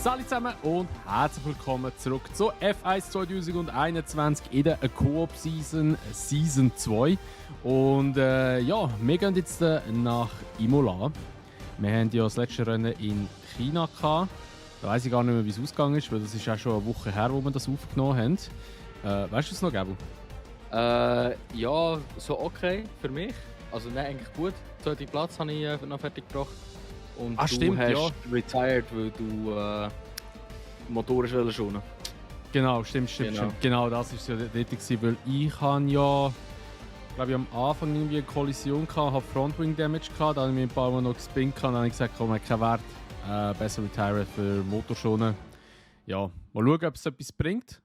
Salut zusammen und herzlich willkommen zurück zu F1 2021 in der Co-op Season 2. Und ja, wir gehen jetzt nach Imola. Wir haben ja das letzte Rennen in China gehabt. Da weiss ich gar nicht mehr, wie es ausgegangen ist, weil das ist auch schon eine Woche her, wo wir das aufgenommen haben. Weißt du es noch, Gabo? Ja, so okay für mich. Also nein, eigentlich gut. Den zweiten Platz habe ich noch fertig gebracht. Und du stimmt, hast ja. retired, weil du Motoren schonen. Genau, stimmt. Genau, das war ja dort, weil ich habe ja, glaube ich, am Anfang irgendwie eine Kollision gehabt, habe Frontwing Damage gehabt, dann habe ich mir ein paar Mal noch gespinnt und dann habe ich gesagt, komm, hat keinen Wert, besser retired für Motorschonen. Ja, mal schauen, ob es etwas bringt.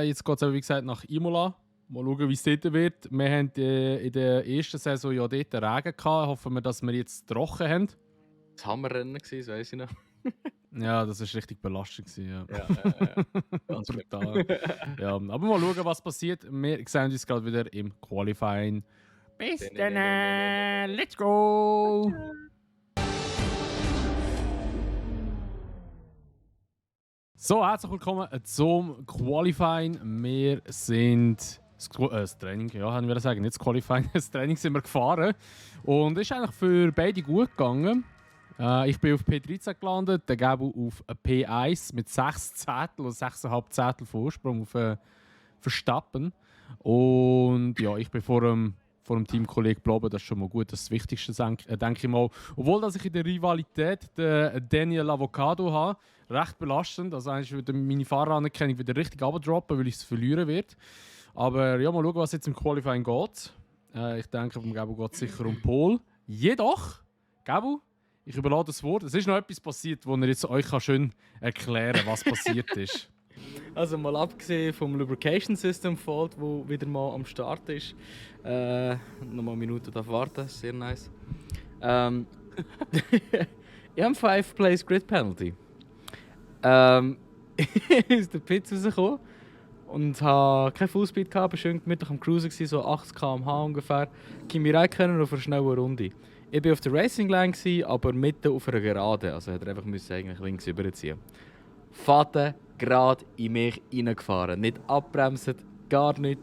Jetzt geht es aber, wie gesagt, nach Imola. Mal schauen, wie es dort wird. Wir haben in der ersten Saison ja dort Regen gehabt. Hoffen wir, dass wir jetzt trocken haben. Das Hammerrennen war, das weiss ich noch. Ja, das war richtig belastend. Ja. Ganz brutal. Ja, aber mal schauen, was passiert. Wir sehen uns gerade wieder im Qualifying. Bis dann, let's go! So, herzlich willkommen zum Qualifying. Wir sind das Training, ja, haben wir sagen, nicht das Qualifying, das Training sind wir gefahren. Und es ist eigentlich für beide gut gegangen. Ich bin auf P13 gelandet, der Gabo auf P1 mit 6 Zehntel oder 6,5 Zehntel Vorsprung auf Verstappen. Und ja, ich bin vor dem Teamkollegen geblieben, das ist schon mal gut, das ist das Wichtigste, denke ich mal. Obwohl dass ich in der Rivalität den Daniel Avocado habe, recht belastend. Also eigentlich würde meine Fahreranerkennung wieder richtig abdroppen, weil ich es verlieren werde. Aber ja, mal schauen, was jetzt im Qualifying geht. Ich denke, vom Gabo geht es sicher um Pole. Jedoch, Gabo, ich überlade das Wort. Es ist noch etwas passiert, wo ihr jetzt euch schön erklären kann, was passiert ist. Also mal abgesehen vom Lubrication System Fault, wo wieder mal am Start ist. Nochmal eine Minute warten, sehr nice. Ich habe 5 Place Grid Penalty. Ist der Pit rausgekommen und habe keinen Fullspeed gehabt, war schön gemütlich am Cruisen, so 80 km/h ungefähr. Kimi Räikkönen auf einer schnellen Runde. Ich war auf der Racing Line, aber mitten auf einer Gerade, also hätte er einfach eigentlich links überziehen. Faden gerade in mich reingefahren, nicht abbremsen, gar nicht.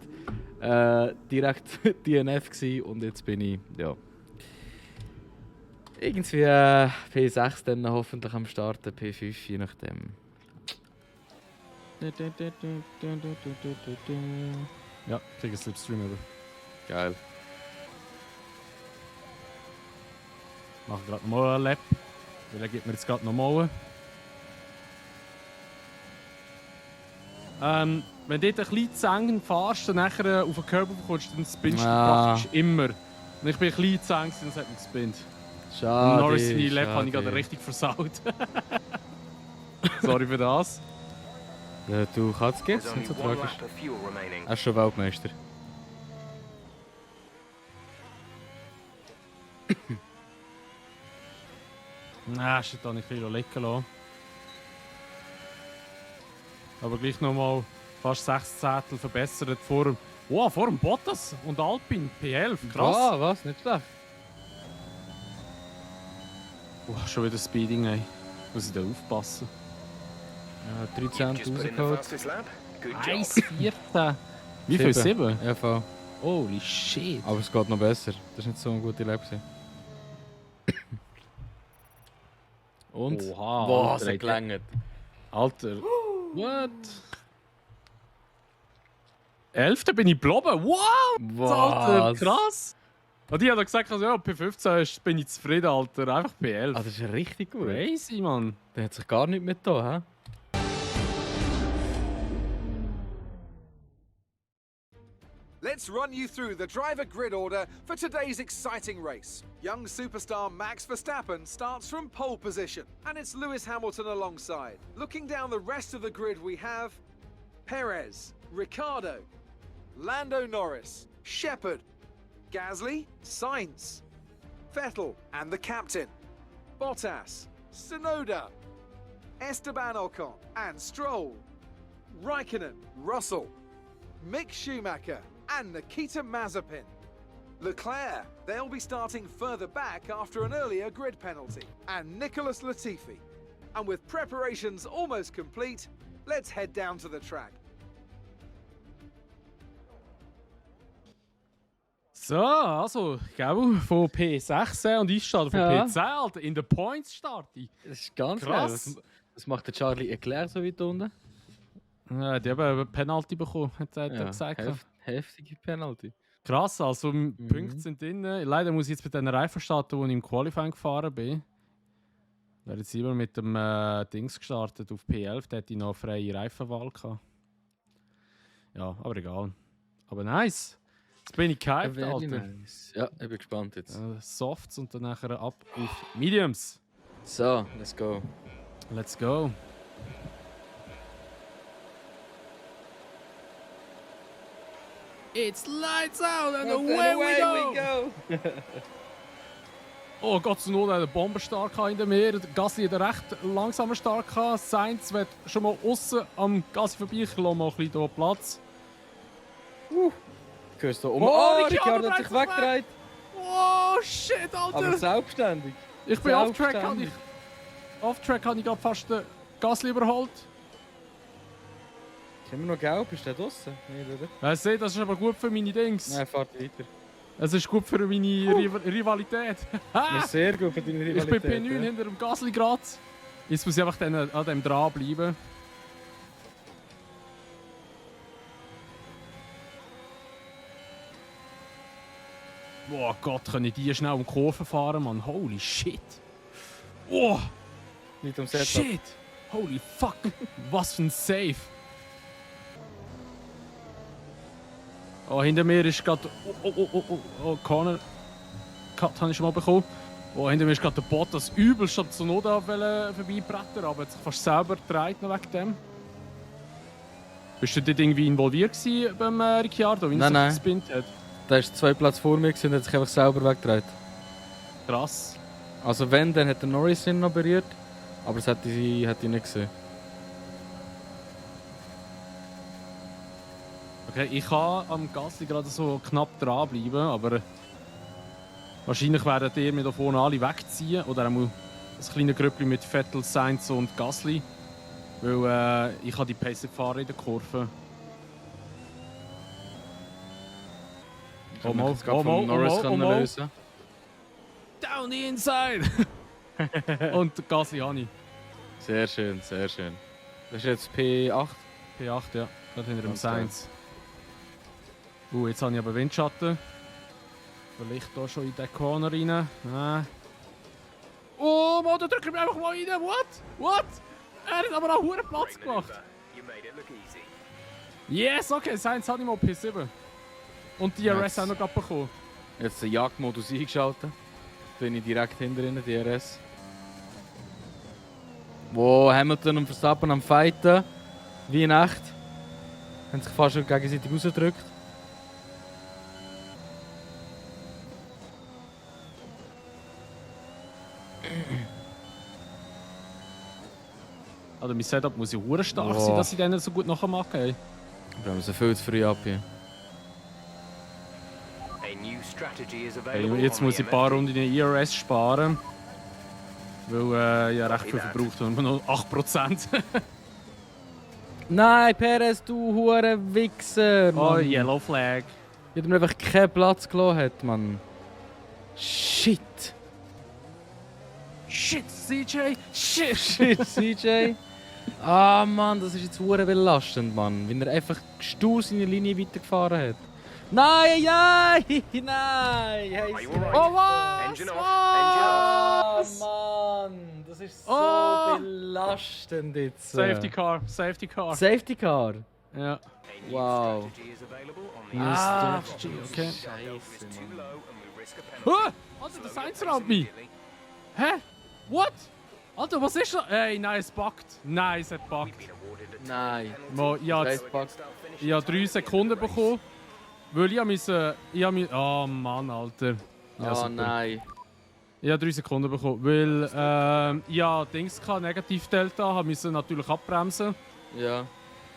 Direkt DNF gsi und jetzt bin ich irgendwie P6 dann hoffentlich am Starten, P5 je nachdem. Ja, ich kriege einen Slipstream über. Geil. Ich mache gerade nochmal einen Lap, weil er gibt mir jetzt gerade nochmal. Wenn du dort ein bisschen zu eng fährst und nachher auf den Körper kommst, dann spinnst du praktisch immer. Und ich bin ein bisschen zu eng, dann hat mich gespinnt. Schade. Norris seine Lap habe ich gerade richtig versaut. Sorry für das. Ja, du kannst es jetzt, nicht so tragisch. Er ist schon Weltmeister. Nein, ich hätte nicht viel lecken lassen. Aber gleich nochmal fast 6 Zehntel verbessert vor dem Bottas und Alpine P11. Krass. Ah, was? Nicht schlecht. Schon wieder Speeding, ey. Muss ich da aufpassen. Ja, 13 rausgeholt. 1,14. Wie viel? 7? Ja, voll. Holy shit. Aber es geht noch besser. Das war nicht so eine gute Lap. Und? Oha. Boah, es hat gelangt. Alter. What? 11. bin ich geblieben. Wow! Alter, krass. Und die hat gesagt, also, ja, P15 bin ich zufrieden, Alter. Einfach P11. Ah, das ist ja richtig gut. Crazy, Mann. Der hat sich gar nicht mehr da, hä? Let's run you through the driver grid order for today's exciting race. Young superstar Max Verstappen starts from pole position, and it's Lewis Hamilton alongside. Looking down the rest of the grid, we have Perez, Ricciardo, Lando Norris, Shepard, Gasly, Sainz, Vettel, and the captain, Bottas, Tsunoda, Esteban Ocon, and Stroll, Raikkonen, Russell, Mick Schumacher, and Nikita Mazepin. Leclerc, they'll be starting further back after an earlier grid penalty. And Nicholas Latifi. And with preparations almost complete, let's head down to the track. So, also, gell, von P6 und ich starte von Ja. P10, Alter, in den Points starte ich. Das ist ganz Krass. geil. Was macht der Charlie Leclerc so weit unten? Die haben eine Penalty bekommen, hat er gesagt. Heftige Penalty. Krass, also Punkte sind drin. Leider muss ich jetzt mit den Reifen starten, wo ich im Qualifying gefahren bin. Wäre jetzt immer mit dem Dings gestartet auf P11, da hätte ich noch freie Reifenwahl gehabt. Ja, aber egal. Aber nice. Jetzt bin ich gehypt, Alter. Nice. Ja, ich bin gespannt jetzt. Softs und dann nachher ab auf Mediums. So, let's go. Let's go. It's lights out and away we go! Oh Gott, Tsunoda hat einen Bombenstart hinter mir. Gasly hat einen recht langsamen Start gehabt. Sainz wird schon mal außen am Gasly vorbei. Ich lasse mal ein bisschen hier Platz. Du hörst da um. Oh, Oh, Ricciardo Ricciardo hat sich dreht sich weggedreht. Oh shit, Alter! Aber selbstständig. Ich bin off-track, selbstständig. habe ich gerade fast den Gasly überholt. Ist immer noch gelb, ist der draussen? Nicht, oder? Ich sehe, das ist aber gut für meine Dings. Nein, fahrt weiter. Es ist gut für meine Rivalität. Ja, sehr gut für deine Ich Rivalität. bin P9 hinter dem Gasly gerade. Jetzt muss ich einfach dann an dem dranbleiben. Boah Gott, können die schnell um die Kurve fahren, Mann. Holy shit. Oh, Nicht am Setup. shit. Holy fuck. Was für ein Save. Oh, hinter mir ist gerade... Oh, Corner. Cut habe ich schon mal bekommen. Oh, hinter mir ist gerade der Bot, das übelst am Tsunoda vorbeibrettern, aber hat sich fast selber gedreht noch wegen dem. Bist du dort irgendwie involviert gewesen beim Ricciardo, wie er Nein, sich gespinnt hat? Der ist 2 Plätze vor mir und hat sich einfach selber weggedreht. Krass. Also wenn, dann hat der Norris ihn noch berührt. Aber das hätte ich nicht gesehen. Okay, ich kann am Gasly gerade so knapp dranbleiben, aber wahrscheinlich werden die mir da vorne alle wegziehen. Oder auch ein kleines Grüppchen mit Vettel, Sainz und Gasly. Weil ich habe die Pace nicht fahren in der Kurve. Kann man jetzt gerade vom Norris lösen. Down the inside! Und Gasly habe ich. Sehr schön, sehr schön. Das ist jetzt P8. P8, ja. Gerade hinter dem Okay. Sainz. Jetzt habe ich aber Windschatten. Vielleicht hier schon in den Corner rein. Nein. Oh, Mann, da drückt er mir einfach mal rein. What? Er hat aber auch einen Platz gemacht. Yes, okay, Sainz hat ich mal P7. Und die DRS Jetzt. auch noch gerade bekommen. Jetzt den Jagdmodus eingeschaltet. Bin ich direkt hinter ihnen, DRS. Wo Hamilton und Verstappen am Fighten. Wie in echt. Haben sich fast schon gegenseitig rausgedrückt. Also mein Setup muss ja hure stark Wow. sein, dass ich denen so gut nachmachen kann. Wir haben sie viel zu früh ab hier. Jetzt muss ich ein paar Runden in IRS sparen. Weil ich ja recht viel verbraucht habe. Nur noch 8%. Nein, Perez, du hure Wichser! Oh, Mann. Yellow Flag. Ich hab mir einfach keinen Platz gelassen, hat, Mann. Shit! Shit, CJ! Shit! Shit, CJ! Ah, Mann, das ist jetzt hure belastend, Mann. Wenn er einfach stur seine Linie weitergefahren hat. Nein, nein, nein! Hey, Oh, was? Ah, Was? Mann, das ist so Oh. belastend jetzt. Safety Car, Safety Car. Safety Car? Ja. Wow. Ah, okay. Ah, Alter, der Sainz rammt mich. Hä? What? Alter, was ist das? Ey, nein, es buggt. Nein, es hat buggt. Nein. Ich habe 3 Sekunden bekommen. Weil oh Mann, Alter. Ja, Oh super. nein. Ich habe 3 Sekunden bekommen. Weil Dings negativ Delta, musste natürlich abbremsen. Ja.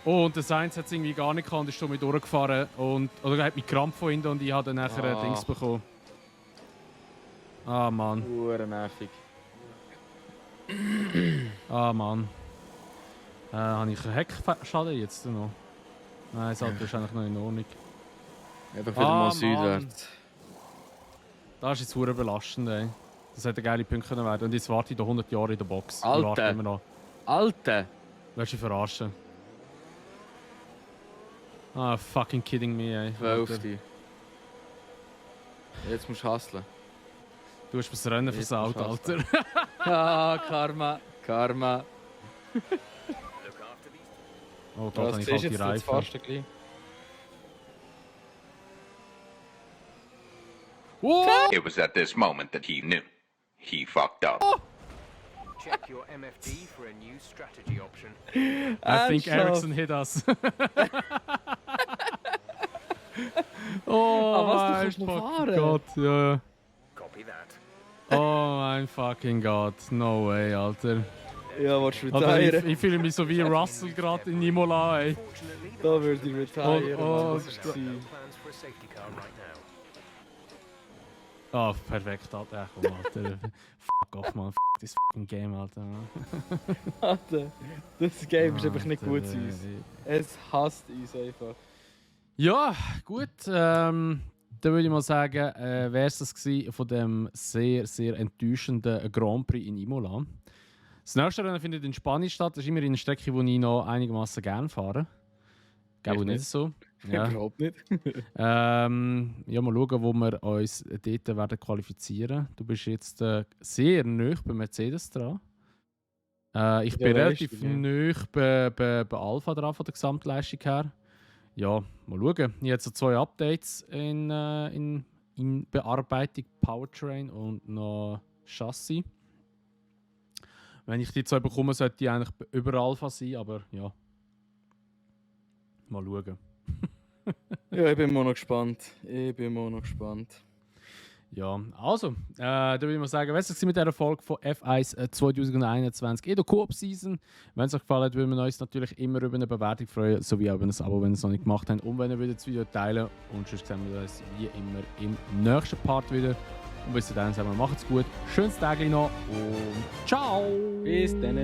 Und der Sainz hat es irgendwie gar nicht gehabt und ist schon durchgefahren. Oder er hat mich Krampf von hinten und ich habe dann nachher Dings bekommen. Ah Mann. Hure nervig. Ah, Mann. Habe ich einen Heckschaden jetzt noch? Nein, das Auto ist eigentlich noch in Ordnung. Einfach wieder mal südwärts. Das ist jetzt verdammt belastend, ey. Das hätte geile Punkte können werden. Und jetzt warte ich da 100 Jahre in der Box. Alter. Ich warte immer noch. Alter! Willst du dich verarschen? Ah, fucking kidding me, ey. 12. Jetzt musst du hustlen. Du hast das Rennen versaut, Alter. Ah, Karma. Karma. Oh, da habe ich halt die Reifen. It was at this moment that he knew. He fucked up. Check your MFD for a new strategy option. I think Ericsson hit us. Oh was, du mein kannst noch fucking fahren? Gott, ja. Copy that. Oh mein fucking Gott, no way, Alter. Ja, willst du Aber retiren? ich fühle mich so wie Russell gerade in Imola, ey. Da würde ich retiren. Oh, das ist gewesen. Plans for a safety car right now. Ah, perfekt, Alter. Komm, Alter. Fuck off, man. Fuck this fucking Game, Alter. Alter, das Game ist einfach nicht gut zu Alter, uns. ey. Es hasst uns einfach. Ja, gut. Dann würde ich mal sagen, wäre es das gewesen von dem sehr, sehr enttäuschenden Grand Prix in Imola. Das nächste Rennen findet in Spanien statt. Das ist immer eine Strecke, die ich noch einigermaßen gerne fahre. Glaube nicht so. Ja. Überhaupt nicht. Ja, mal schauen, wo wir uns dort werden qualifizieren. Du bist jetzt sehr nah bei Mercedes dran. Ich bin relativ nah bei Alpha dran von der Gesamtleistung her. Ja, mal schauen. Ich habe jetzt so 2 Updates in Bearbeitung, Powertrain und noch Chassis. Wenn ich die 2 bekomme, sollte ich eigentlich über Alpha sein, aber ja. Mal schauen. Ja, ich bin immer noch gespannt. Ja, also, da würde ich mal sagen, was war mit dieser Folge von F1 2021 in der Coop-Season. Wenn es euch gefallen hat, würden wir uns natürlich immer über eine Bewertung freuen, sowie auch über ein Abo, wenn ihr es noch nicht gemacht habt. Und wenn ihr das Video teilen. Und sonst sehen wir uns wie immer im nächsten Part wieder. Und bis dahin sagen wir, macht's gut, schönes Tag noch und ciao! Bis dann.